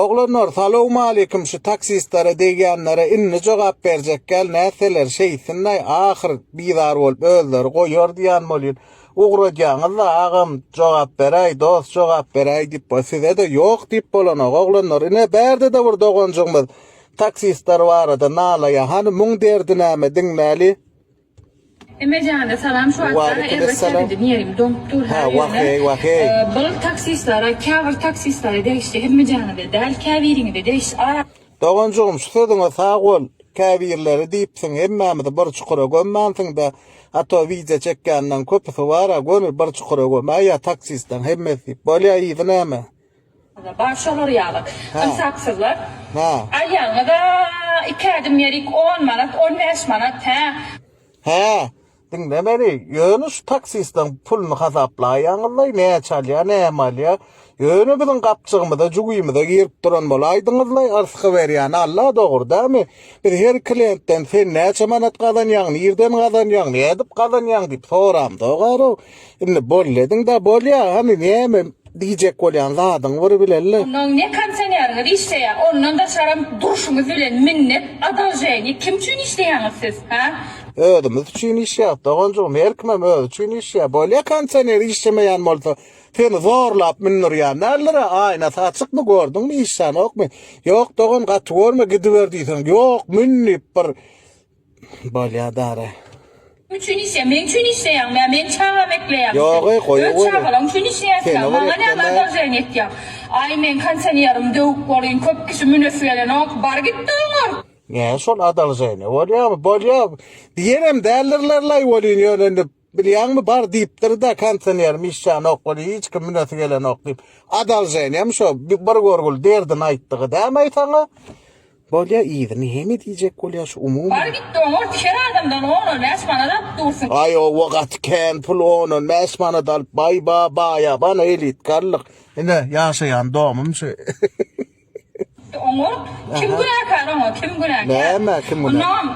Oglanlar salowmalikim şu taksistlere degýänlere indi jogap berjek gel nätseler şeýtsinlaý ahyr bizar bolup özleri goýar diýen bolýyn ugradýaňyzla agam jogap beräý dost jogap beräý diýip sizede ýok diýip bolanok oglanlar ine bärdede bir doganjygymyz taksistler barada nalaýa hany muň derdi näme diňläli. Hemmejana salam şu wagt erbet ýagdaýda ýerim doňup dur Ha wah-eý wah-eý. Bul taksistlere käbir taksistlere degişli hemmejana-da däl käbiriňize degişli ara. Doganjygym şu sözüňe sag bol käbirleri diýipsiň hemmämizi bir çukura gömmänsiňdä a to wideo çekýänleň köpüsi bara göni bir çukura gömäýýä taksistleň hemmesi diýip bolýa yzy näme. Bar şolar ýaly ynsapsyzlar. Alýaňyza iki ädim ýerik on manat, 15 manat, hä? Hä, diňle meni, ýöne şu taksistleň puluny hasaplaýaňyzlaý, näçe alýa, näme alýa? Ýöne biziň gapjygymyza, jübimize girip duran bolaýdyňyzlaý, yrsgy berýän Alla dogry dämi? Biz her klientden sen näçe manat gazanýaň, nirden gazanýaň, nädip gazanýaň diýip soramzok arow. Indi boldy ediň-dä, bolýa, hany näme diýjek bolýan zadyňy bir bileli. Onnoň ne konsioneriňiz işleýär, ondan daşaram durşuňyz bilen minnet, odolženiýe kim üçin işleýäňiz siz, hä? Özümiz üçin işleýäs, doganjygym, her kimem özi üçin işleýär. Bolýa konsioner işlemeýän bolsa, seni zorlap mündürýän däldir-ä, aýnasy açykmy, gördüňmi, işlänokmy? Ýok, dogan, gaty görme, gidiber diýseň, ýok, mün diýip bir Bolýa dara. Kim üçin işleýäň? Meň üçin işleýäňmi ýa meň çagamy ekleýäňmi sen? Ýogy goýy Öz çagalaň üçin işleýärsiň Seni bir maňa näme ekleme. odolženiýe etýäň? Aý meň konsionerim döwük bolyn köp kişi münesi gelenok bar git doňur. Nä şol odolženiýe bolýamy? Bolýa diýenem däldirlerlaý welin ýöne indi bilýäňmi bar diýipdir-de konsionerim işlänok welin hiç kim münesi gelenok diýip. Odolženiýem şo bir görgüli derdini aýtdygy dämaý saňa? Bolýa yzyny heme diýjek bolýa şu umumy. Bar git doňurt her adamdan on on bäş manat alyp dursuň. Aý owa gaty kän pul on on bäş manat alyp baý ba baýa bana elitka aldyk. Ine ýaşaýan domum şu. Oňurt kim günäkär oňa kim günäkär. Näme kim günäkär. Onam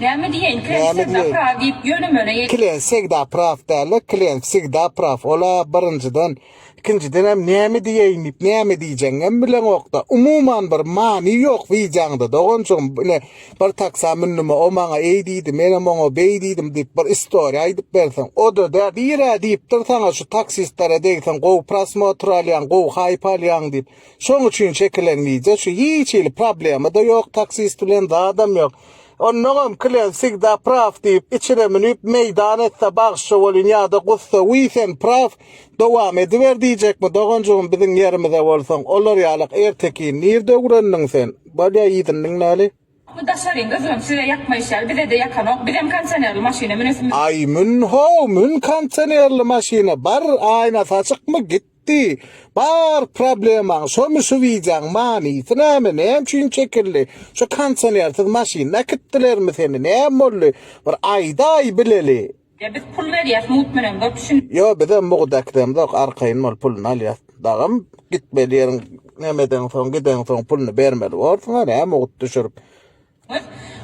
näme diýeýin klient segda praw diýip ýöne möne. Klient segda praw dälde klient wsegda praw ola birinjiden Ikinjidenem näme diýeýin diýip näme diýjegiňem bileňokda. Umuman bir many ýok wideoňda doganjygym. Ine bir taksa mündüm o maňa eý diýdi menem oňa beý diýdim diýip bir istoriýa aýdyp berseň. O-da dä bir-ä diýipdir saňa şu taksistlere degseň gowy prosmotr alýaň gowy haýp alýaň diýip. Şoň üçin çekilen wideo şu hiç hili problema-da ýok taksist bilen zadam ýok. Onnoňam klient wsigda praw diýip içine münüp meýdan etse bagşy bolyn ýa-da gussa wiý sen praw dowam ediber diýjekmi doganjygym biziň ýerimize bolsaň olar ýalak ertekini nirde öwrendiň sen bolýa yzyny diňläli. Bu daşaryň gyzgyn size ýakmaýşy ýaly bizede ýakanok bizem konsionerli maşyna münesimiz. Aý mün how mün konsionerli maşyna bar aýnasy açykmy git. Di, bar problemaň şomy şu wideoň manysy näme näme üçin çekildi şu konsionersiz maşynda äkitdilermi seni näme boldy bir aýdaý bileli. Ýa biz pul berýäs mugt münemzok düşün. Ýo bizem mugt äkidemzok arkaýyn bol puluny alýas dagam gitmeli ýeriň nemedeňsoň gideňsoň puluny bermeli borsuňa näme mugt düşürip.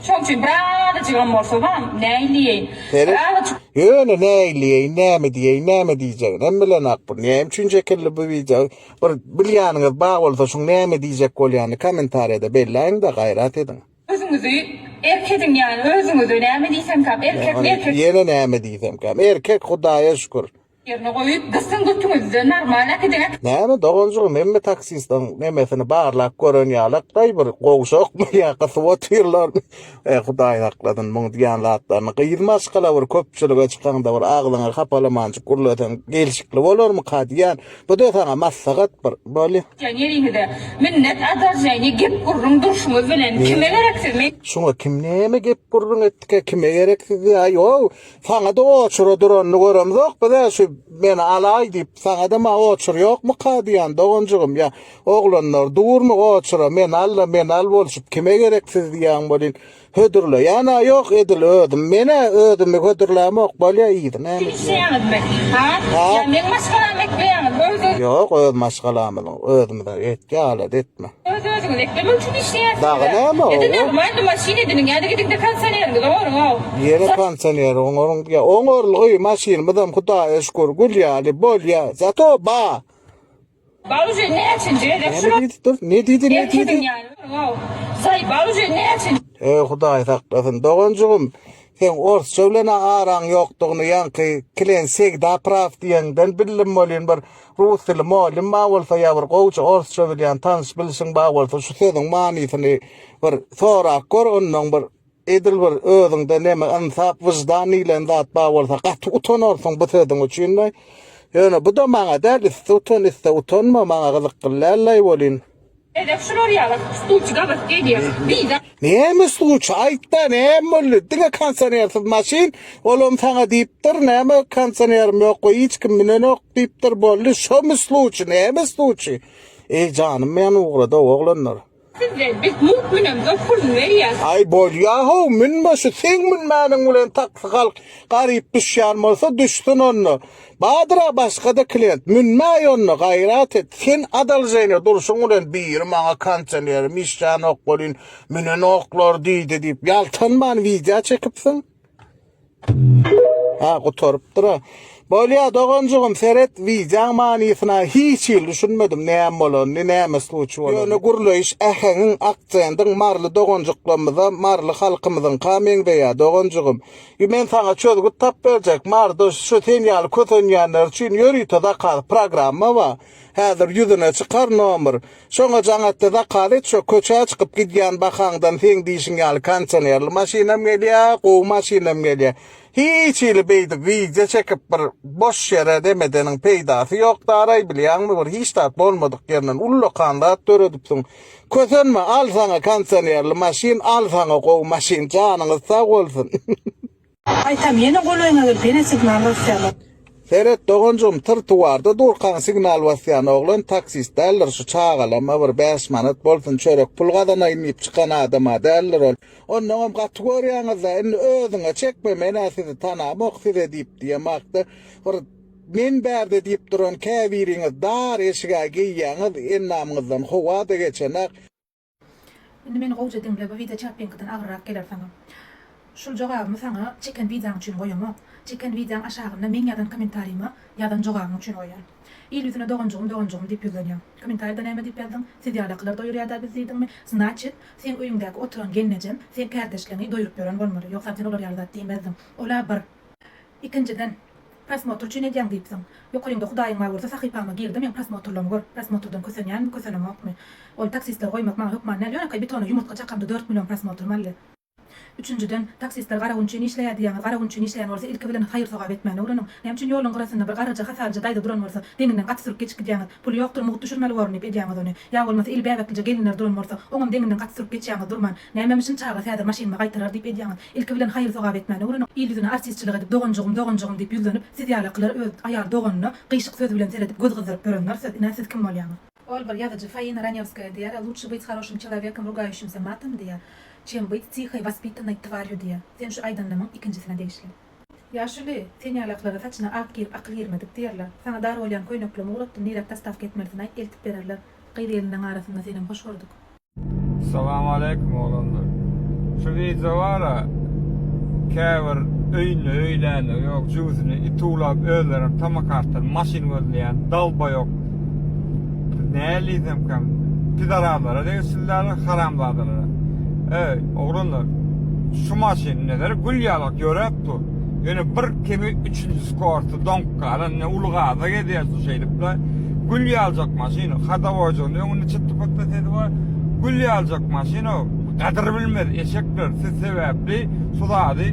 Şoň üçin birazajygam bolsa bam, näýleýin. Birazajyk. Ýöne näýleýin, näme diýeýin, näme diýjeginem bilenak bu. Näme üçin çekildi bu wideo? Bir bilýäniňiz bar bolsa şuň näme diýjek bolýanyny kommentariýada belläýiň-de gaýrat ediň. Özüňizi erk ediň ýaly özüňize näme diýsemkäm erkek erkek. Ýene näme diýsemkäm erkek Hudaýa şükür. Ýerine goýup gysyň götüňizde normal äkidiň. Näme doganjygym hemme taksistleň nemesini barlap gören ýalakdaý bir gowşakmy ýa gysyp otyrlarmy e hudaý saklasyn muň diýen zatlaryny gyz maşgala bir köpçülige çykaňda bir agzyňy hapalamanjyk gürleseň gelşikli bolarmyka diýän bu-da saňa maslahat bir bolýa. Gitýän ýeriňize minnet odolženiýe gep gürrüň durşuňyz bilen kime gerek siz men. Şuňa kim näme gep gürrüň etdikä kime gerek siz ýa ýok Saňa-da oçura duranyny göremzok biz-ä şu meni alaý diýip, saňa-da ma oçur ýokmuka diýýän doganjygym ýa oglanlar durmy oçura meni al-da meni al bolşup kime gerek siz diýýäň welin hödürleýän-ä ýok edil özüm men-ä özümi hödürlämok bolýa yzy näme diýýäň. Işleýäňizmi? Ha? Ýa meň maşgalamy ekleýäňiz? Öz Ýok öz maşgalamyzyň özümize etýä alada etme. Öz özüňizi eklemek üçin işleýärsiňiz. Dagy näme o? Ýa-da normalny maşyn ediniň ýa-da gidiňde konsioneriňizi oňaryň o. Ýene konsioner oňaryň diýýär. Oňarlygy maşynymyzam Hudaýa şükür gül ýaly bolýa. Zato ba. Bal uje näçinji gezek Näme şular diýdi dur? Ne diýdi ne diýdi? Erkegiň ýany wow. Zaýbal uje näçinji Eý Hudaý saklasyn doganjygym. Seň orsça bilen araň ýokdugyny ýaňky klient segda praw diýeňden bildim welin bir rus dili mollym bar bolsa ýa bir gowja orsça bilýän tanyş bilişiň bar bolsa şu sözüň manysyny bir sorap gör ondan bir edil bir özüňde neme ynsap wyždan diýlen zat bar bolsa gaty utanarsyň bu sözüň üçin ýöne bu da maňa däl iste utan iste utanma maňa gyzykly däl-laý welin. Gezek şular ýaly stulçy gabat gelýär. Biza. Näme stulçy aýtda näme boldy diňe konsionersiz maşyn olam saňa diýipdir näme konsionerim ýok we hiç kim minenok diýipdir boldy şomy stulçy näme stulçy eý janym men ugrada oglanlar. Sizde biz mugt münemzok puluny berýäs. Aý bolýa how münme şu seň münmäniň bilen taksi halk garyp düşýän bolsa düşsün onda. Badyr-a başga-da klient, münmäý onda, gaýrat et. Sen adalženiýe durşuň bilen biri maňa kondisionerim işlänok welin, münenoklar diýdi diýip, ýaltanman wideo çekipsiň. Ha, gutarypdyr-a. Bolýa, doganjygym, seret, wideoň manysyna hiç hili düşünmedim, näme bolanyny, näme sluçy bolanyny. Ýöne gürleýiş äheňiň, aksendiň maryly doganjyklarymyza, maryly halkymyzyňka meňzeýär, doganjygym. I men saňa çözgüt tap berjek Marda şu sen ýaly kösenýänler üçin ýörite zakaz programma bar. Häzir ýüzüne çykar nomer. Şoňa jaň etde zakaz et şo köçä çykyp gidýän bahaňdan seň diýşiň ýaly kondisionerli maşynam gelýä, gowy maşynam gelýä. Hiç hili beýdip wideo çekip bir boş ýere demedeniň peýdasy ýok daraý bilýäňmi bir hiç zat bolmadyk ýerinden ullakan zat döredipsiň. Kösenme al saňa kondisionerli maşyn al saňa gowy maşyn janyňyz sag bolsun. Gaýtam ýene golaýyňa gelip ýene signal basýarlar. Seret doganjygym trtuarda durkaň signal basýan oglan taksist däldir şu çagalama bir bäş manat bolsun çörek pul gazanaýyn diýip çykan adama däldir ol. Onnoňam gaty görýäňizda indi özüňe çekme menä sizi tanamok size diýip diýemakda bir Men bärde diýip duran käbiriňiz dar eşig-ä geýýäňiz, endamyňyzdan howa-da geçenak. Indi meni gowja diňle bu wideo çapyňkydan agyrrak geler saňa. Şul jogabymy saňa çeken wideoň üçin goýamok. Çeken wideoň aşagynda meň ýazan komentarima ýazan jogabyň üçin goýýan. Il ýüzüne doganjygym doganjygym diýip ýüzlenýäň. Komentarida näme diýip ýazdyň? Siz ýalakylar doýurýada bizi diýdiňmi? Znaçit, seň öýüňdäki oturan gelnejem seň kärdeşleňi doýuryp ýören bolmaly. Ýogsam sen olar ýaly zat diýmezdiň. Ola bir. Ikinjiden, prosmotr üçin edýäň diýipsiň. Ýokaryňda Hudaýyň bar bolsa sahypama girde meň prosmotrlarymy gör. Prosmotrdan kösenýänmi, kösenemokmy. Ol taksistleri goýmak maňa hökman däl. Ýönekeý bitona ýumurtga çakamda 4 million prosmotrym aldy. Üçünjiden, taksistler gara gün üçin işleýär diýýäňiz. Gara gün üçin işleýän bolsa ilki bilen haýyr-sogap etmäni öwreniň. Näme üçin ýoluň gyrasynda bir garryja hasalyja daýza duran bolsa, deňinden gaty sürüp geçip gidýäňiz. Puly ýokdur mugt düşürmeli borun diýip edýäňiz ony. Ýa bolmasa ili bäbeklije gelinler duran bolsa, oňam deňinden gaty sürüp geçýäňiz durman. Nämemişin çaga häzir maşynyma gaýtarar diýip edýäňiz. Ilki bilen haýyr-sogap etmäni öwreniň. Il ýüzüne artistçilik edip doganjygym, doganjygym diýip ýüzlenip, siz ýalakylar öz aýal doganyna gyşyk söz bilen seredip göz gyzdyryp ýörenler siz, ine siz kim bolýaňyz? Ol bir ýazyjy Faina Ranewskaýa diýýär, Lutşe byt haroşym çelowekom rugaýuşimsä matom diýýär, çem byt tihoý waspitannoý twarýu diýýär. Sen şu aýdanlamyň ikinjisine degişli. Ýaşuly, sen ýalaklara saçyna ak girip akyl girmedik diýerler. Saňa dar bolýan köýneklemi ugratdym, niräk dostawka etmelisini aýt, eltip bererler. Gyz-gelinleň arasynda senem hoş gördük. Salam aleýkum oglanlar. Şu wideo bara käbir öýünde öýlände ýok jübüsini it uwlap özlerem tamakartdan maşyn gözleýän dalbaýok näl diýsemkäm pidarazlara degişli däl haramzadalara. Eý oglanlar şu maşyn neler gül ýalak ýöräp dur. Ýöne bir kemi üçünji skorty doňup galan ne uly gaza gezýär şu şeýdip-le. Gül ýaljak maşyn, hadawoýjygyň öňünde çytdy-pytdy sesi bar. Gül ýaljak maşyn o. Gadyr bilmez eşekler siz sebäpli şu zady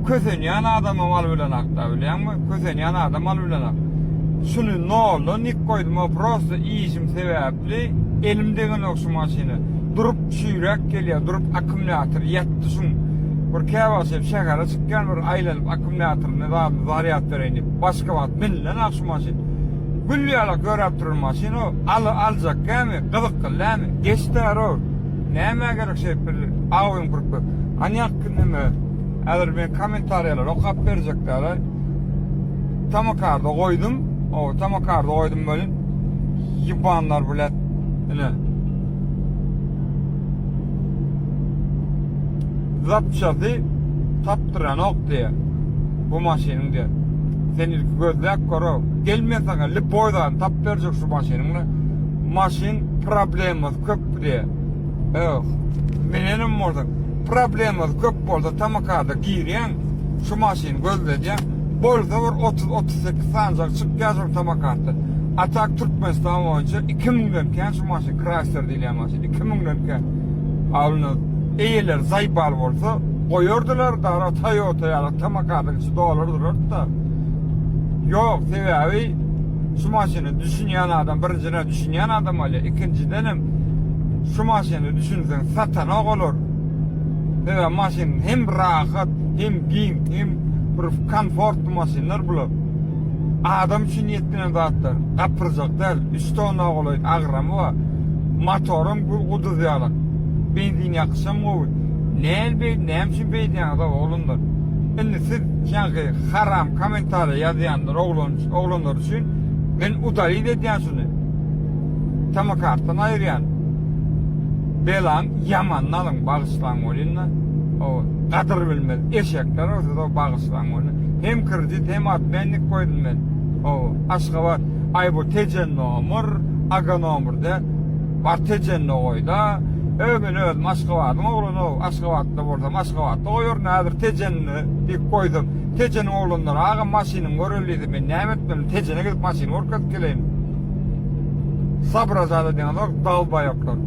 kösenýän adamam alybilenakda bilýäňmi? Kösenýän adam alybilenak. Şuny noldan dik goýdum o prosta işim sebäpli elim degenok şu maşyna. Durup çüýräk gelýär, durup akkumulýator ýatdy şuň. Bir käwagt şeýdip şähere çykýan bir aýlanyp akkumulýatoryny zadyny zarýad bereýin diýip. Başga wagt minilenok şu maşyn. Gül ýalak ýöräp duran maşyn o. Al aljak gämi, gyzykly dämi? Geç däro. Nämä gerek şeýdip bir awyň kurup. Anýak neme? Häzir men kommentariýalary okap berjek däl. Tamokarda goýdum. O tamokarda goýdum welin ýybanlar bilet. Ine. Zapçasy tapdyranok diýýär. Bu maşynyň diýýär. Sen ilki gözläp gör-ow. Gel men saňa lüboý zadyny tapyp berjek şu maşynyň. Maşyn problemasy köp diýýär. Ýok. Menenem bolsa problemasy köp bolsa tamakarda girýäň, şu maşyny gözledýäň. Bolsa bir 30-38 sanjak çykýar şol tamakarda. A tak Türkmenistan boýunça 2000-den kän şu maşyn Chrysler diýilýän maşyn 2000-den kän. Alny eýeleri zaýbal bolsa goýardylar dara Toyota ýaly tamakardyň içi dolar durardy-da. Ýok, sebäbi şu maşyna düşünýän adam birinjiden düşünýän adam bolýar, ikinjidenem şu maşyna düşünseň satanok olar. Sebäbi maşyn hem rahat, hem giň, hem bir komfortly maşynlar bular. Adam üçin niýetlenen zatlar. Gapyrjak däl, 3 tonna golaý agramy bar. Motoram guduz ýalak. Benzin ýakyşam gowy. Näl beý, näme üçin beýdýäňiz-ow oglanlar? Indi siz ýaňky haram kommentariýa ýazýanlar oglan oglanlar üçin men udalit edýän şuny. Tamokartdan aýyrýan. Belaň ýamanyny alyň bagyşlaň welin-de. O gadyr bilmez eşekler o siz o bagyşlaň welin. Hem kredit hem obmennik goýdum men. O Aşgabat aý bu Tejen nomur, Aga nomur däl. Bar Tejende goýda. Öý men özüm Aşgabadyň oglany o Aşgabatda bolsam Aşgabatda goýaryn häzir Tejende diýip goýsam Tejeniň oglanlary agam maşynyňy göreli diýse men näme etmeli Tejene gidip maşyny görkezip geleýin. Soobrazat edeňizok dalbaýoklar.